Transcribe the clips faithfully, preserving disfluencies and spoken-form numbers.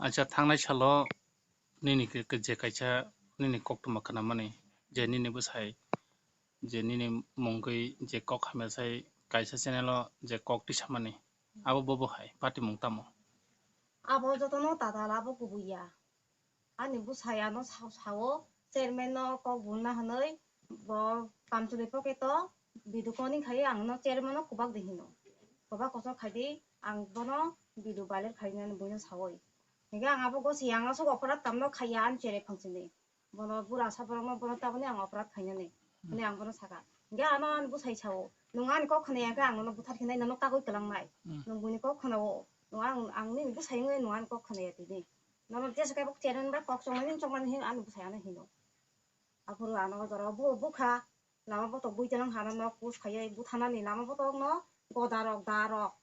Acha, thangnai salo nini khe, khe je kaisa nini koktwma khnamani, je nini bwsai, je nini mungwi je kok hamya sai kaisa channel o je kok tisamani, abo bobo hai patimung tamo? Abo jotono tadal abo kubui ya. Ani bwsai ano sa-, sao, chairman no kok bulna hwnwi, bo Kamchwlwi pocket o video calling khai ang no chairman no kubak di hino. Kubak kotor khai di, ang bono video viral khai nani buino sawi. Hinkhe ang abo gosi ang aswk oporat tamno khaiya ani chere phangsini. Bono bura sa borok no bono taboni ang oporat khainani. Hwnwi ang bono saka. Hinkhe ano ani bwsai sao, "Nwng ani kok khwnaya khe ang nono buthar khinai, nono kagwi kwlangnai. Hmm. Nwng buini kok khwnao. Nwng ang, ang nini bwsai wngwi nwng ani kok khwnaya tini. Nono jesa khe bo chairman bai kok chongnani chongmani hin ani bwsai ano hino." Aphuru ano o jora bo bukha, lama botok bui tenang hana nok pus khaiwi buthanani lama botok no goda rok, da rok,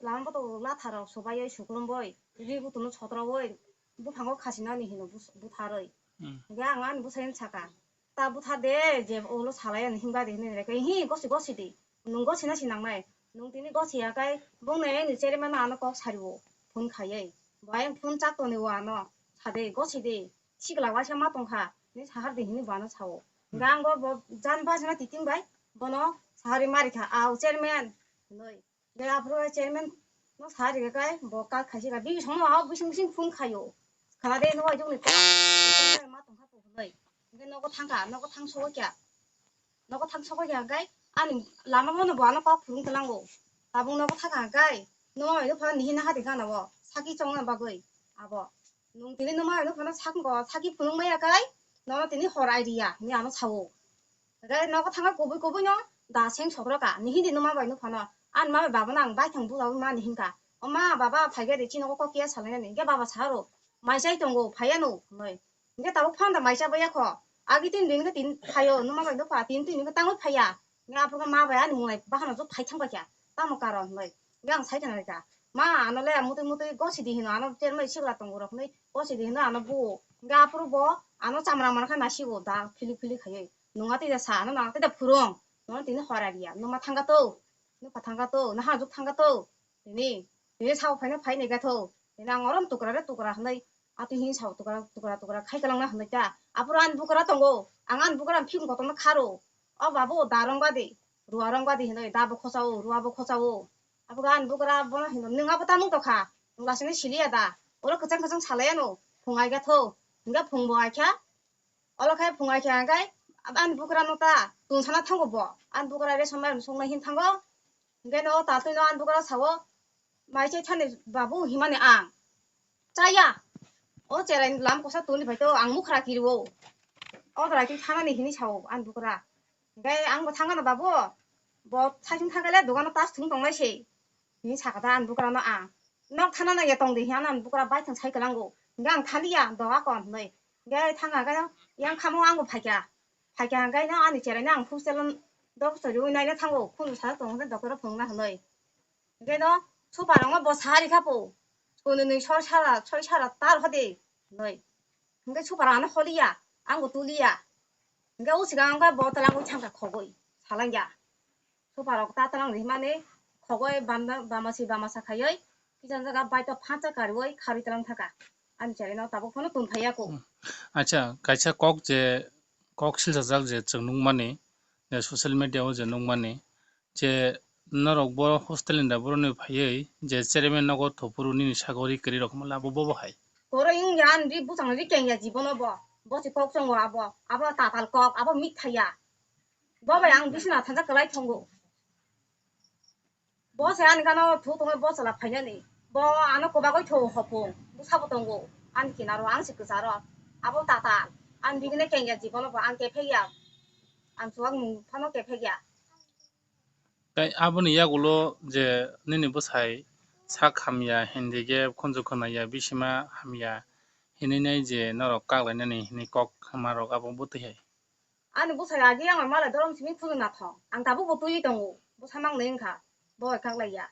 lama botok latha rok swbaiwi sukrumwi, ri butunu sotrowi, buphango khasinani hino bus-, butharwi. Hmm. Hinkhe ang ani bwsai saka, "Ta buthar de, je ulo salai ani hinba de," hinwi rek, "Hi, gosi, gosi di. Nwng gosina si nangnai. Nwng tini gosiya khe bongni ani chairman ano kok sariwo phone khaiwi. Bo ayang phone chak toni o ano, sade, gosi di. Sikla waisa ma tongkha, ni sahar di," hinwi bo ano sao. Hmm. Hinkhe ang bo, bo jan bajana titing bai, bono sahari mari kha, "Au chairman," hinwi. Hinkhe aphuru chairman no sahari kha kai, bo kak khaisi kha, bini songno ao bising bising phone khaio. Khna de no ai jongni kok, ma tongkha po hinwi. Hinkhe nogo thangkha, nogo thang sogwi kha. Nogo thang sogwi kha hinkhe ani lama bono bo ano kok phurung tlango. Tabuk nogo thangkha hinkhe, no ai no pha nihi naha de gana o, saki chongna bagwi abo. Nwng tini nwma bai nw phano sakni ko saki phunuk maya kai, nono tini hor ai riya, hinwi ano sao. Hwnkhe nogo thangkha kubui kubui no da seng sokro ka, ni hindi nwma bai nw phano, ani ma bai baba no ang baithang bujagwi mani hinkha, "O ma, baba phaikhe de chini nogo kok kiya salainani," hinkhe baba saro, "Mai chai tongo, phaiya nw," hinwi. Hinkhe tabuk phano da mai chabaiya kho, agi tin din khe tin phaio, nwma bai nw pha, tin tin khe tangwi phaiya. Hinkhe aphuru khe ma bai ani mwnai bakhano jok phai thang paikha, tamo karon hinwi. Hinkhe ang sai tongnaikha, "Ma, ano le mutui mutui gosidi hino, ano chermai sikla tongo rok hinwi gosidi hino ano buo." Hinkhe aphuru bo ano chamra manakha nasigo da philuk philuk khaiwi. "Nungya tei da sa, ano nang tei da phurung, nono tini hor ariya, numa thangka to, nupha thangka to, naha juk thangka to, tini, tini sao phaina phai nai gatho, tini ang orom tukra re tukra hinwi." Atwi hin sao tukra tukra tukra khai kwlangna hinwi ta. Aphuru ani bukra tongo, ang ani bukra phikung kotorno kharo. O babu, da rwngba di, rua rwngba di hinwi, da bo khosao, rua bo khosao. Aphuru ani bukra bono hino, "Nwng abo tamung tokha, nwng lasini siliya da? Oro kwchang kwchang salai ano, phung ai gatho." Hinkhe phung bo ai kha, olo khe phung ai kha hinkhe ani bukra no ta tun sana thango bo, ani bukra ration mai songna hin thango. Hinkhe no ta twi no ani bukra sao, "Mai chai thani babu," himani ang. "Chaya. O cherai lam kosa tuli bai to ang mukhra kiriwo. O dora ki thanani," hini sao ani bukra. Hinkhe ang bo thangano, "Babu, bo saisung thangkhe le dogano tas thung tongnai se," hini sakha ta ani bukra no ang. "Nok thana nang ya tong di," hini ani bukra bai thang sai kwlango. Hinkhe ang thaliya doga kon hinwi. Hinkhe thangkha khe yang khamo ang bo phaikha. Phaikha hinkhe no ani cherai no ang hostel o dok choriwi naina thango, khunu sa tong khe doctor o phunukna hinwi. Hinkhe no supa rok no bo sari kha po, kunu nwi soi sara, soi sara tar hode hinwi. Hinkhe supa rok ano holiya, ang bo tuliya. Hinkhe o swkang hinkhe bo twlangwi thangkha khogwi, salangya. Supa rok ta twlang rihmani khogwi bamda-, bamasi bamasa khaiwi kichang jaga baito phansa kariwi kharwi twlang thangkha. Ani cherai no tabuk phano tun phaiya ko. Hmm. Acha, kaisa kok je, kok silchajak je chwng nukmani, je social media o je nukmani, je norok bo hostel ni da boroni phaiwi je chairman nogo thopuru nini sagori kwrwi rok mala bo bobo hai. Koro wngya ani ri bwsang ri kengya jibono bo. Bo se kok chongo abo. Abo tatal kok, abo mithaiya. Bo bai ang bisina thansa kwlai thongo. Bo se ani gano thu tongwi bo chwla phainani. Bo ano kwbagwi tho hopung. Bwsabo tongo. Ani kinaro ang se kwcharo. Abo tatal. Ani bigini kengya jibono bo ang kephekya. Ang chuwak nung phano kephekya. Tei aboni yagulo je nini bwsai sak hamya, hindi khe khunju khwnaya, bisima hamya hinwi nai je norok kaklainani hinwi kok hwnmarok abo bwtwi hai. Ani bwsai agi ang malai dolong simi khunju nathok, ang tabukbo twiwi tongo, bwsa mangnwi wngkha, bo hai kaklaiya.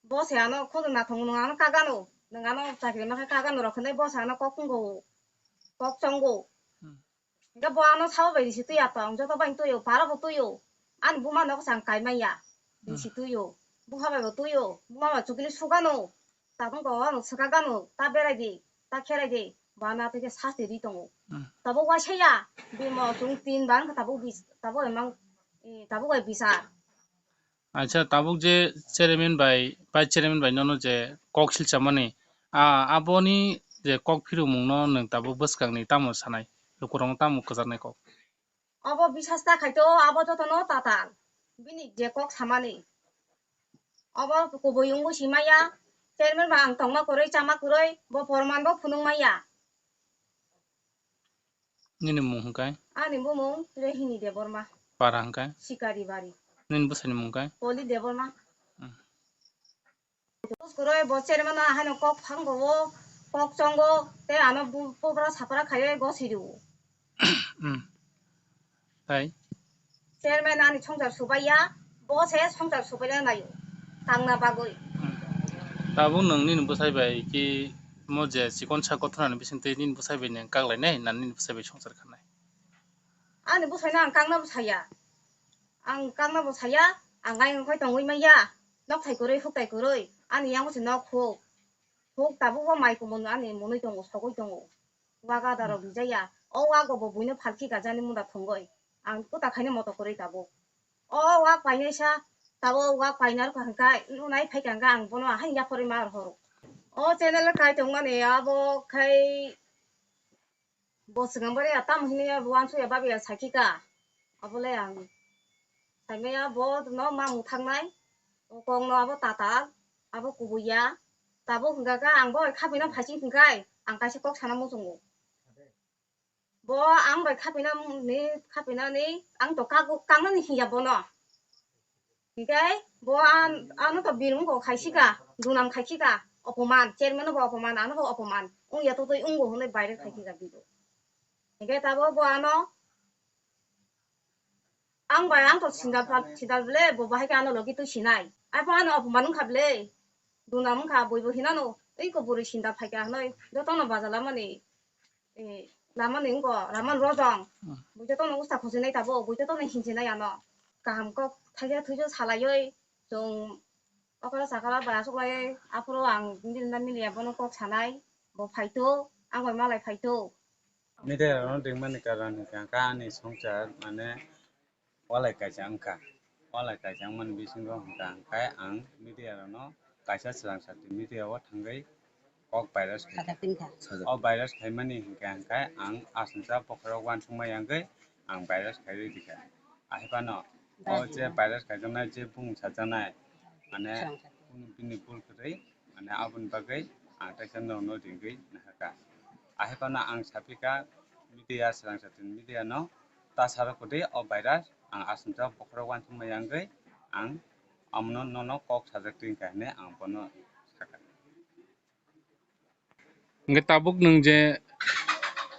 Bo se ano khunju nathok, nwng ano kagano, nwng ano chakri mankha kagano rok hinwi bo se ano kok wngo, kok chongo. Hmm. Hinkhe bo ano sabo bai risi twi ya tong, joto bai twi o, para bo twi o. Ani buma nogo chang kai manya, risi twi o. Bupha bai bo twi o, buma bai chukli sugano. tabuk go ang swkang gano ta berai di, ta kherai di, bana twi khe sasti ri tongo. Hmm. Tabuk waisa ya, bimo chwng tin bar wngkha tabuk bis-, tabuk emang, eh, tabuk bai bisar. Acha, tabuk je chairman bai, vice chairman bai nono je kok silchamani, a, aboni je kok phirumungno nwng tabuk bwskangni tamo sanai, lukurokno tamo kwcharnai kok? Obo bisas ta khaito, abo jotono tatal. Bini je kok samani. Obo kubui wngwi simaya. Chairman ba ang tongma kwrwi, chama kwrwi, bo porman bo phunuk maya. Nini mung hwnkhe? Ani bumung Rehini Debbarma. Para hwnkhe? Sikari Bari. Nini bwsani mung hwnkhe? Poli Debbarma. Hmm. Kwrwi bo chairman no haino kok phango o, kok chongo, tei ano bu-, bubra sapra khaiwi gosi rwo. Hmm. Hai. Chairman ani songsar subaiya, bo se songsar subaina naio, tangna bagwi. Hmm. Tabuk nwng nini bwsai bai ki mo je chikon sa gothorani bisingtwi nini bwsai bai nwng kak lainai na nini bwsai bai songsar khanai? Ani bwsaino ang kakna bo saya. Ang kakna bo saya, ang ayang khai tongwi manya. Nok thai kwrwi, huk thai kwrwi. Ani yango se nok huk. Huk tabuk bo mai kumun ani munui tongo, sogwi tongo. Waga daro bijaya. O wago bo buino phalki gajani munda thongoi. Ang kuta khaino moto kwrwi tabuk. O wak painai sa, tabuk wak paina rwkha hwnkhe, nunai phaikha hwnkhe ang bono ahai yaphorwi ma rohoro. O channel kai tongmani abo khai Bo swkang bari ya, tamo hini ya, bo uansuk ya, babi ya, sakhi ka. Abo le ang saimaya, bo no ma mwthang nai. O kok no abo tatal, abo kubui ya. Tabuk hwnkha khe ang bo khapina phaising hwnkhe, ang kaisa kok sana muchungo. Bo ang bai khapina ni, khapina ni, ang to kago, kangna ni hiya bono. Hinkhe bo an-, ano to birung ko khaisika, dunam khaisika, opoman, chairman bo opoman, ano bo opoman, wngya to twi wngo hwnwi viral khaisika video. Hinkhe tabuk bo ano, ang bai ang to sinda pha-, sinda bwle, bo bahai khe ano logi twi sinai. Ai pho ano opoman wngkha bwle, dunam wngkha, buibo hinano, tei ko bwrwi sinda phaikha hwnwi, jotono bajalamani. Eh, lamani wngkha, lamani rojong. Hmm. Buito tono usta khujinai tabuk, buito tono hinjinai ano. Kaham kok thaisa thuijo salaioi, chwng okra sakra bai aswk lai, aphuru ang nini na miliya bono kok sanai, bo phaito, ang bai malai phaito. Media rokno ringmani karon hwnkha khe ani swngchar, mane, walai kaisa wngkha. Walai kaisa wngmani bisingo hwnkha hwnkhe ang media rokno kaisa swrang sati media o thangwi kok virus khai. Sajak tongkha. O virus khaimani hwnkha hwnkhe ang aswngsa bokhorok uansukma yangwi ang virus khaiwi rikha. Ahiphano o je virus khaijaknai je bumung sajaknai mane kunu bini bul kwrwi mane aboni bagwi ang teisa norokno ringwi nahakha. Ahiphano ang saphikha media swrang sati media no ta saro kwtwi o virus ang aswngsa bokhorok uansukma yangwi ang amono nono kok sajak tongkha hinwi ang bono sakha. Hwnkhe tabuk nwng je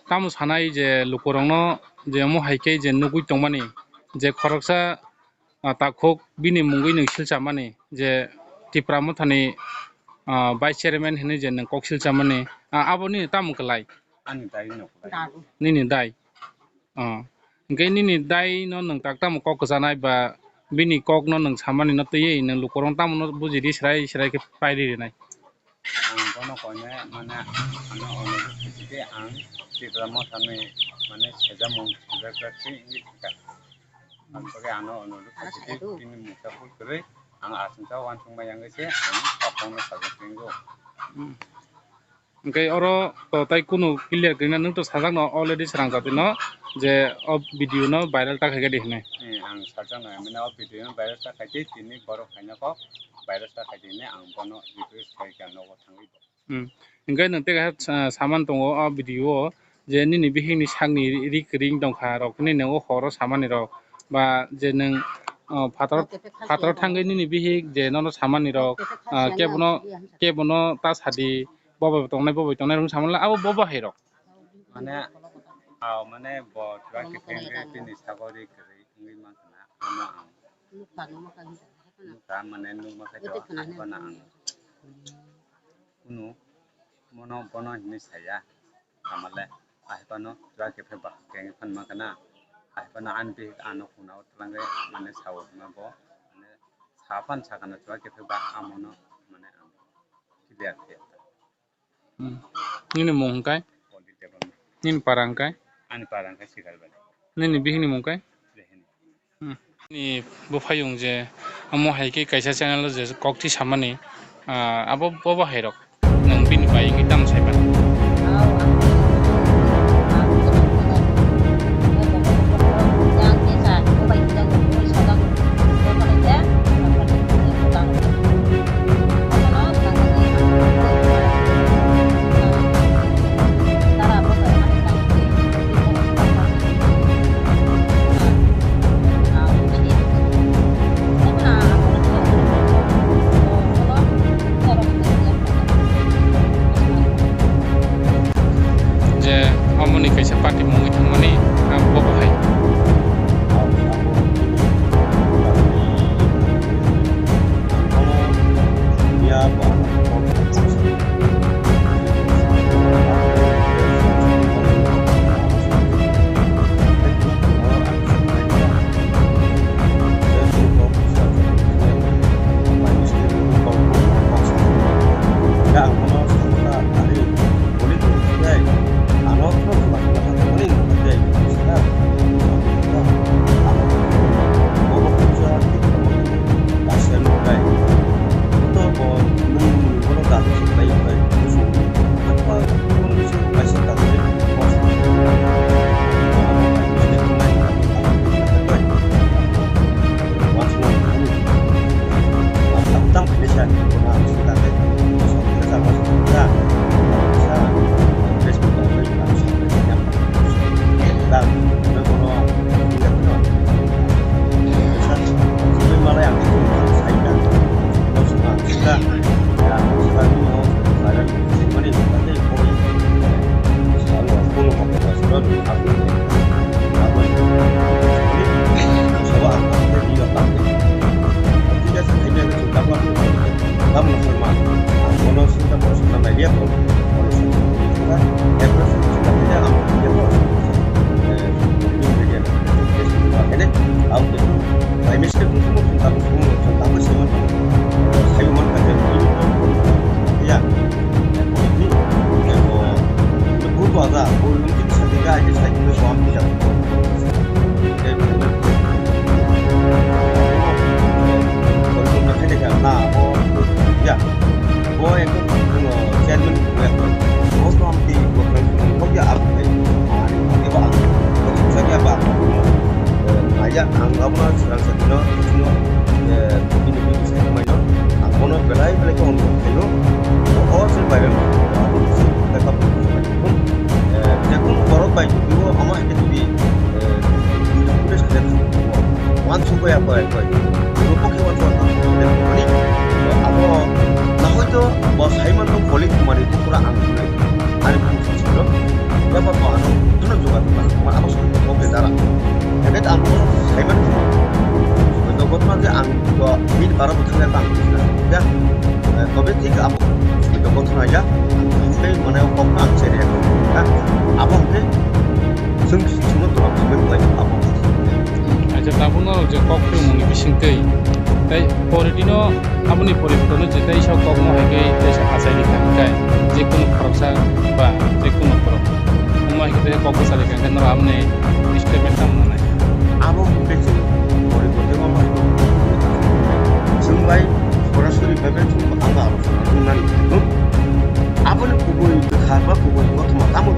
tamo sanai je lukurokno je omo hai khe je nugwi tongmani je khoroksa, ah, takhuk bini mungwi nwng silchamani je Tipra Mothani, ah, vice chairman hinwi je nwng kok silchamani, ah, abo nini tamo kwlai? Ani dai no kwlai. Nini dai? Ah. Hwnkhe nini dai no nwng tak tamo kok kwchanai ba bini kok no nwng samani no twiwi nwng lukurok tamo no bujidi swrai swrai khe pairi rinai? Ang bono koinai mane ano onoduk khaisidi ang Tipra Mothani mane sejamung sejak jak se wngwi thangkha. Ang bagwi ano onoduk khaisidi bini mungsa bul kwrwi ang aswngsa uansukma yangwi se ang o kokno sajak tongo. Hmm. Hwnkhe oro to tai kunu clear kwrwina nwng to sajakno already swrang jatino je o video no viral ta khaikha de hinwi. Eh, ang sajakno mane o video no viral ta khaidi tini borok khaina kok viral ta khaidi hinwi ang bono request khaikha nogo thangwi bo. Hmm. Hwnkhe nwng tei kaisa sa-, saman tongo o video o je nini bihikni sakni ri-, ri kwrwng tongkha rok hinwi nwngo horo samani rok ba je nwng, ah, phataro, phataro thangwi nini bihik je nono samani rok, ah, kebono, kebono ta sadi, bo bai tongnai, bo bai tongnai, rung samani abo bo bahai rok. Mane, ah, mane bo twla kiphilwi bini sago ri kwrwi wngwi mankha na, ano ang nukha, mane nukma khe to, aphano ang kunu bono hinwi saya. Tamale, ahiphano twla kiphilwi ba khe wngwi phan mankha na, ahiphano ani bihik ano kunao twlangwi mane sao hwnma bo, mane saphano sakha na twla kiphilwi ba amono mane ang. Clear, clear. Hmm. Nini mung hwnkhe? Pandit Debbarma. Nini para hwnkhe? Ani para hwnkhe Sikhalbari. Nini bihikni mung khe? Rehini. Hmm. Ni buphayung je omo hai khe kaisa channel o je kokti samani, ah, abo bobo hai rok nwng bini bai wngwi tamo sai mano? Je omoni kaisa party mungwi thangmani, ah, bo bo hai. Ang abono srang sa dino, no, eh, bini bini sai maino, ang bono belai belai khe on khaio. O, o se viral, o, abo se backup, eh, je kono borok bai tubio, omo hai khe tubi, eh, video footage khe tubo. Wan su koya koya koi. Rupo khe wan su koya koi. Abo na hoito bo sai manto Kolin Kumar ni pura ang ani bini Sino, yaba bo ano jono joga joga, ma abo soi ko ke dara. Ebe ta ang ko sai man ko. Ko ko ma je ang ko min bara bo thang ta ang na. Ya. Ko be thik abo. Ko ko thang ya. Ang sai mane ko ang chere ko. Ya. Abo ke sung sung to ko abo. Acha, tabuk norok je kok tongmungni bisingtwi, tei pore dino aboni poribortono je teisa kokno hai khe teisa achaini kaham khe, je kunu khoroksa ba je kunu borok wngma hai khe teisa kok bwcharwi kaham khe norok aboni statement tamo nanai. Abo hwnkhe chwng poriborte wngma hai khe chwng bai sorasori bai bai chwng anga aro chwng nani aboni kubui bwkha ba kubui kothoma tamo